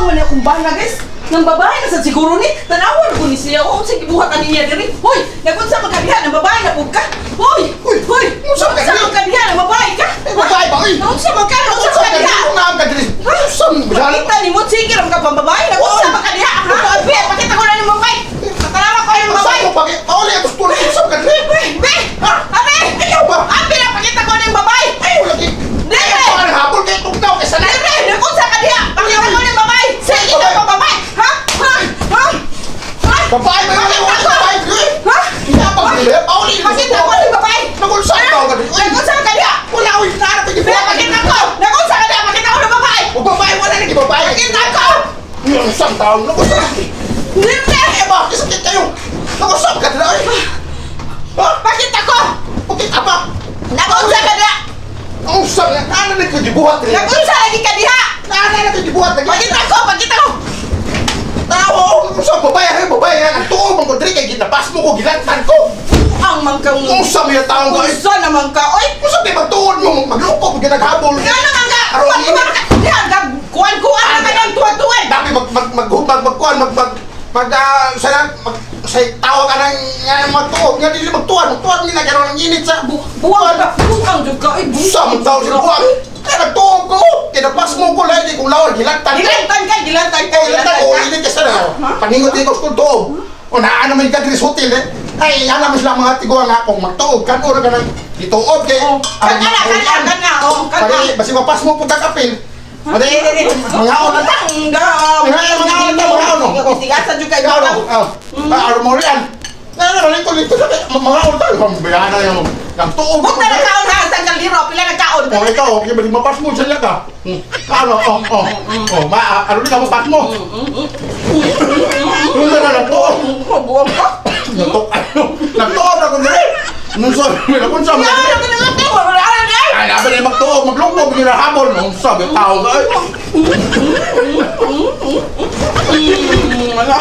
Buang man akong bana, guys. Nang babae na sa siguro ni, tanawan ko ni siya. Oh, sige buhat ani niya diri. Hoy, nagunsa man ka diha, nang babae na pud ka. Hoy, Uy, hoy, unsa man ka unsa man ka diha, nang babae ka? Eh, babae ba, uy? Unsa man ka, unsa man ka diha? Unsa ka diri? Unsa man ka Pakita ni mo, sige ra ka pambabae. Nagunsa man ka diha? Ha? Be, pakita ko na ni mo babae. Patanawa ko ni babae. Unsa mo pagi? Pauli ato sa tulog. Unsa ka diri? Be, be, abi! Ayaw ba? Abi na pakita ko ni babae. Ayaw lagi. Dire! Ayaw pa habol kay tugnaw kay sanay. Dire, nagunsa ka diha? Pakita ko ni babae. Sige ka pambabae. Ha? Ha? Ha? Ha? Babae ba yun? Pakita ko. Babae diri. Ha? Iya pa diri. Pauli. Pakita ko ni babae. Nagunsa ka ka diri? Uy, Nagunsa ka diha? wala oy, naara pa Be, gibuhat. pakita ko. Nagunsa ka diha? Pakita ko ni babae. O babae wala lagi babae. Pakita ko. Unsa ang taon? Nagunsa. Dire! Eh ba, sakit kayo. Nagunsa ka diri? Oy. Ha? Pakita ko. Pakita pa. Nagunsa ka diha? Unsa nga ana na ko gibuhat diri. Nagunsa lagi ka diha? Ana na ko gibuhat lagi. Pakita ko, pakita ko. Tao, unsa babae hay babae nga ang tuo man ko diri kay ginapas mo ko gilantan ko. Ang man kang Unsa may taon ka? Unsa naman ka? Oy, Unsa may magtuod mo magloko pag ginaghabol. nga naman ka. Aron Kuwan init. ka. Diha, gag kuwan-kuwan na ka ng tuwan-tuwan. Dami mag mag mag mag magkuan mag mag mag sa mag sa tawa ka nang nga magtuo nga dili magtuan magtuan nila karon ang init sa Buwang ka, buwang jud ka. Ay, Unsa man taon sila buwang. Kaya nagtuo ko, kinapas mo ko lahi kung lawar gilantan ko. Gilantan ka, gilantan ka, Oh, gilantan ko, ka. init ka sana. Paningot din ko sa tuo. O naa naman ka diri sa hotel eh. Ay, ana mo sila mga tiguang nga kung magtuog kan ora ka nang gituog kay Oh, kan na, kan na, kan na, oh, kan na. Pag basi mapas mo pud ka kapil. Ade, mga on ta. Tangga. Mga on ta, mga on. Tigasan jud kay Ikaw butang. oh. Ah, aro mo riyan. Na na lingkod lingkod sa mga on ta. Pambayana yung yang tuog. Buta na kaon ha, sa kaldero, pila na kaon. Oh, ikaw, okay, bali mapas mo siya ka. Ano, oh, oh. Oh, ma, ano ka mapas mo? Ano na lang tuog. Buwang ka. Nagtuog, ano? Nagtuog ako dire. Nung sa, nung sa, Ya, ano ka nang wala na. Ay, laban na magtuog, maglungkog, hindi na habol. Nung sabi, tao ka, ay. Wala.